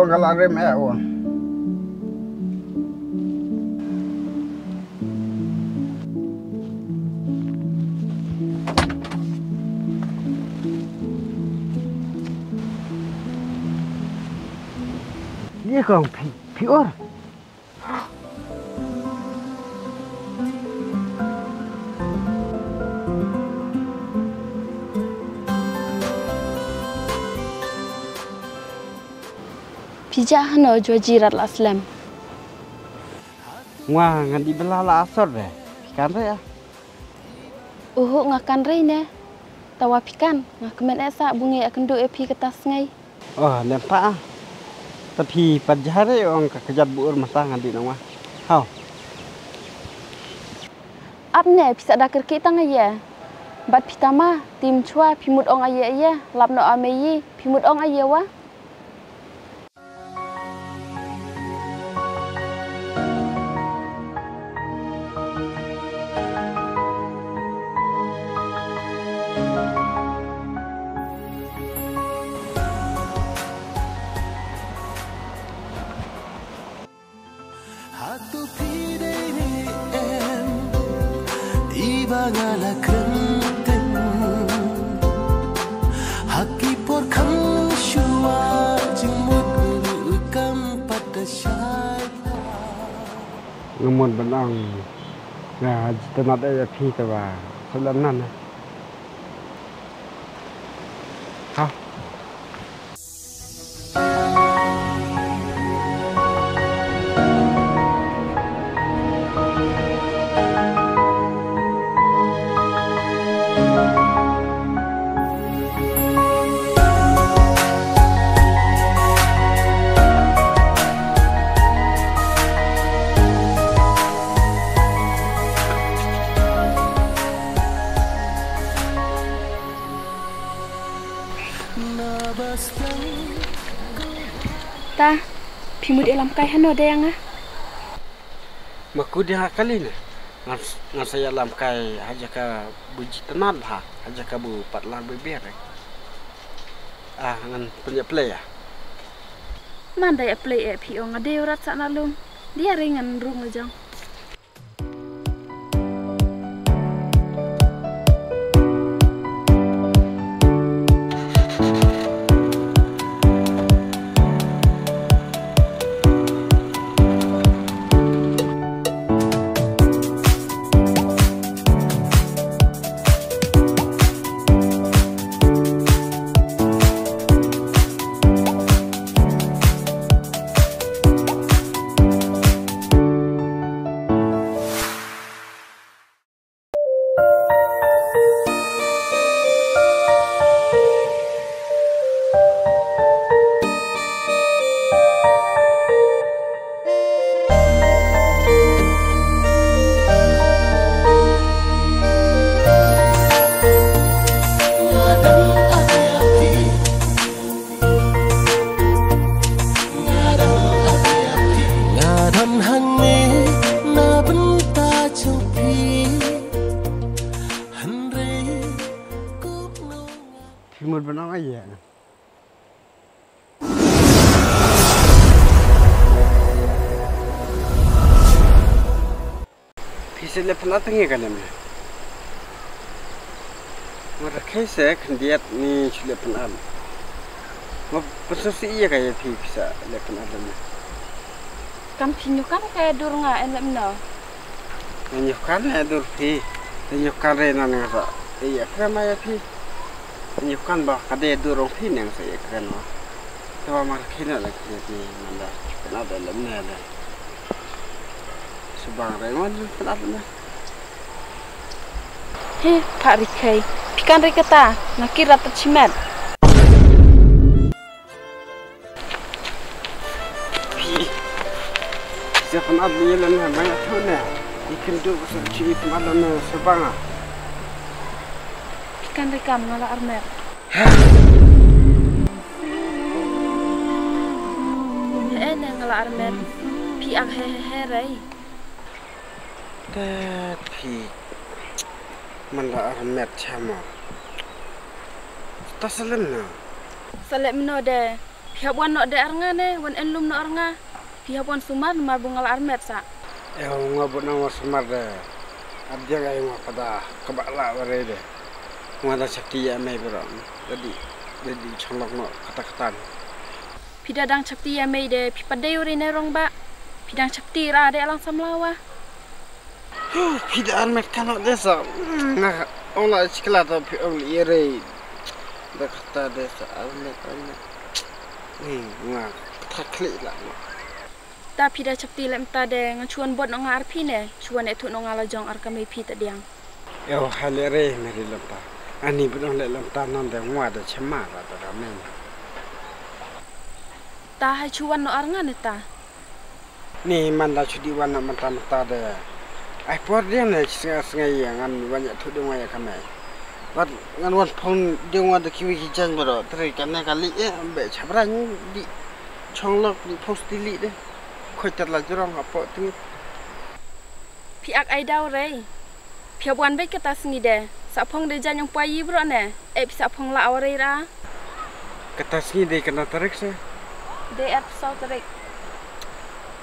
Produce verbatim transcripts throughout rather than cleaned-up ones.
Nga la rem eh, oh. Ye kong phi, phi or. Phi jah hano, Joji rat la slem. Nga ngan di bela la asor de. Phi kan re ah. Uhu, nga kan re ne. Tawa phi kan, nga kmen eh sa bungi akan du eh phi kata sngai. Oh, lem pa ah. Ta phi pat jah re ong ka kajat bu ur mata ngan di nang wa. Hau. Ap ne phi sa da kerki tang aye. Bat phi tama, tim chua phi mut ong aye aye, lap no ame yi, phi mut ong aye wa. Hato phi dei ne em, i ba nga la kren teng. Ha ki por kham shuwa jingmut ruh kam pat da shai. Nga mut ban ong nga jitanat ïa phi te ba shu lem nan. Ha. Ta, phi mut ïalam kai hano da ïa nga? Ma ku dei ha kali ne. Ngan, ngan sa ïalam kai ha jaka bu jitanat bha, ha jaka bu pat lang bibiar. Ah, ngan pynïaplei ah. Man da ïaplei eh phi ong nga dei u rat sah na lum. Dei re ngan rung la jong. Nga don hangne na bynta jong phi. Hynrei kumno nga. Phi mut ban ong aïe. Phi sa leh pynat tang ïa ka ne em? Nga rakhe se khyndiat ni shu leh pynat. Nga pynsngewsih ïa ka ïa phi, phi sa leh pynat lem ne. Kam phi ñiuhkan ka ïa dur nga em lem no. Nga ñiuhkan ïa dur phi. Nga ñiuhkan re na nga sa ïa kren ma ïa phi. Nga ñiuhkan ba ka dei dur ong phi ne nga sa ïa kren ma. Te ba mar khin na la khin ti man da pynat lem ne da. Subang re ngan pynat na. He, Phah Rikhei. Phi kan ri kata, nga ki rat ta chimet. Phi. Sa pynat ni lan ha bang tu ne. Ikin du sa chi pynat lan ne subang ah. Phi kan ri kam nga la armet. He ne nga la armet. Phi ak he he he rei. Te phi man la armet chama. Ta salem na. Salem no de. Phi hap wan noh de ar nga ne, wan en lum noh ar nga. Phi hap wan sumar namar ba nga la armet sa. Ew, nga bun nang wan sumar de. Ar diang ai nga pada kaba la ware de. Nga da chapti ïa mei bro. Dadi, dadi chonglok noh kata katan. Phi da dang chapti ïa mei de, phi pat dei u rei ne rong ba. Phi dang chapti ra de alang samla wa. Huh, phi da armet ka noh de sa. Nga ong la chikla to phi ong li rei. Da kata de sa armet armet. Ni nga kata klik la. Ta phi da chapti lem ta de nga chuan bot noh nga ar phi ne. Chuan e thu noh nga la jong ar ka mei phi ta diang. Ew, hai le re Mary lem ta. Ani bun ong le lem ta non de ngwa de chema ra ta da men. Ta hai chuan noh ar nga ne ta. Ni man da chu dih wan na mynta mynta de. Ai por ding ne chi snga snga ïa ngan wan ïa thu ding wan ïa ka mei. Wat ngan wan phong ding wan da kiwi ki jan bro. Tri kane ka li eh be chabra ni di chonglok di phong sti li de. Khoi tat la jrong apo tingi. Phi ak ai daw rei. Phi hap wan beit kata sngi de. Sa phong de jan yong pwa yi bro ne. Eh phi sa phong la aw rei ra. Kata sngi de kata tarik se. De arphew saw tarik.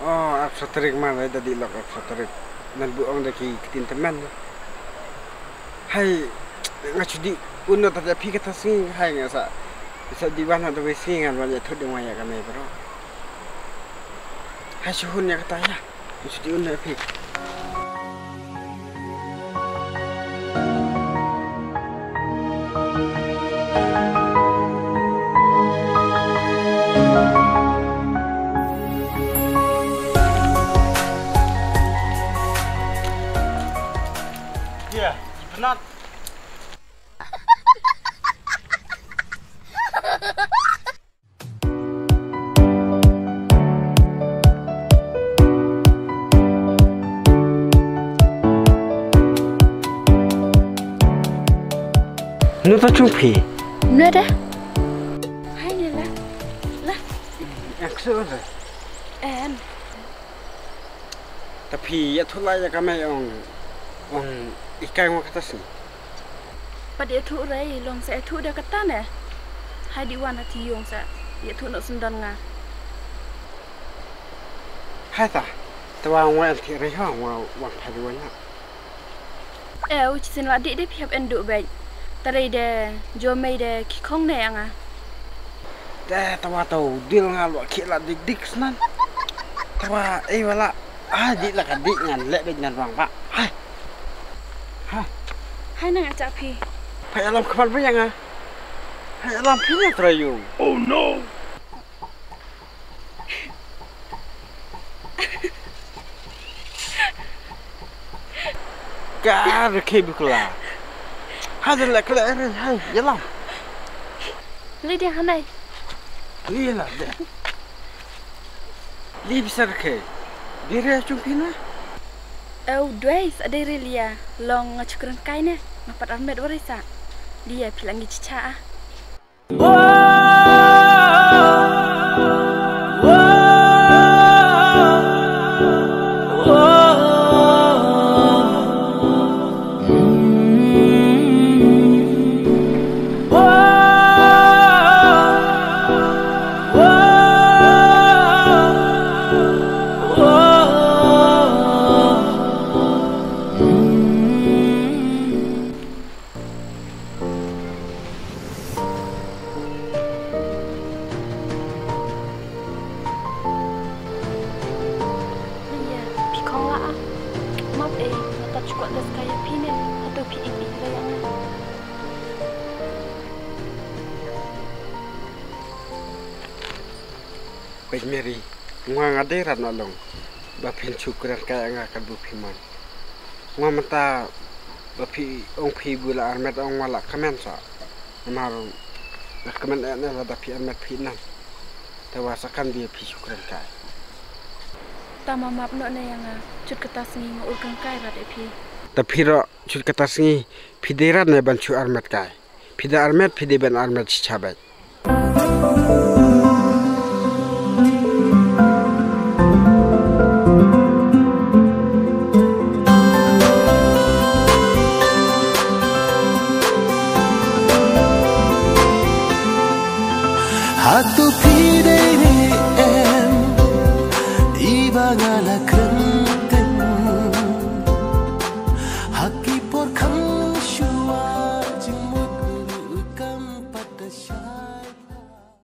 Oh, arphew saw tarik ma de da di lok arphew saw tarik. Nan bu ong de ki kitin temen. Hai nga chu di un no ta phi kata sngi hai nga sa. Sa di wan ha da wei sngi ngan wan ya thut ding wan ya ka mei bro. Hai chu hun ya kata ya. Mesti diundang phi. Iya, penat. Nu ta chung phi? Nu da. Hai ni la. La. Ek su da. En. Ta phi ya thu la ya ka mai ong ong ikai ngwa kata si. Pat ïathuh rei long sa ïathuh da kata ne. Hai di wan ha ti yung sa ïathuh noh sendon nga. Hai ta. Te wa ngwa ti rei ha ngwa wan pha di wan ha. Eh u chisin la di de phi hap en du bej. Ta rei de jo mei de ki khong ne anga. Te tawa tau dil nga lua ki la dik dik snan. Tawa ei wala. Ah dik la ka dik ngan lek dik ngan wang ba. Hai. Ha. Hai nang acha phi. Phai alam khabar ba yang ah. Hai alam phi na trayu. Oh no. Ka rkhe bukla. Hadal la kla ere hai yalam. Lydia hanai. Lydia la de. Li bisa rkhe. Dire chung kina. Au dwai sa dai relia long nga chukran kai ne nga pat armet warisa. Dia pilang gi chicha ah. Iya, phi khong la ah. Map eh, nga tap chukwat das kaya phi ne, hato phi ip ip la yang ah. Wei Mary, ngwa nga dei rat na long. Ba phin chu kren kai nga kat bu phi man. Ngwa mynta ba phi ong phi bu la armet ong ngwa la kmen sa. Namar la kmen eh ne la da phi armet phi nan. Te wa sa kan bi phi chu kren kai. Ta ma map no ne ya nga chut kata sngi nga ur kren kai rat eh phi. Ta phi ro chut kata sngi phi dei rat ne ban chu armet kai. Phi da armet phi dei ban armet chi chabet. Hato phi Kren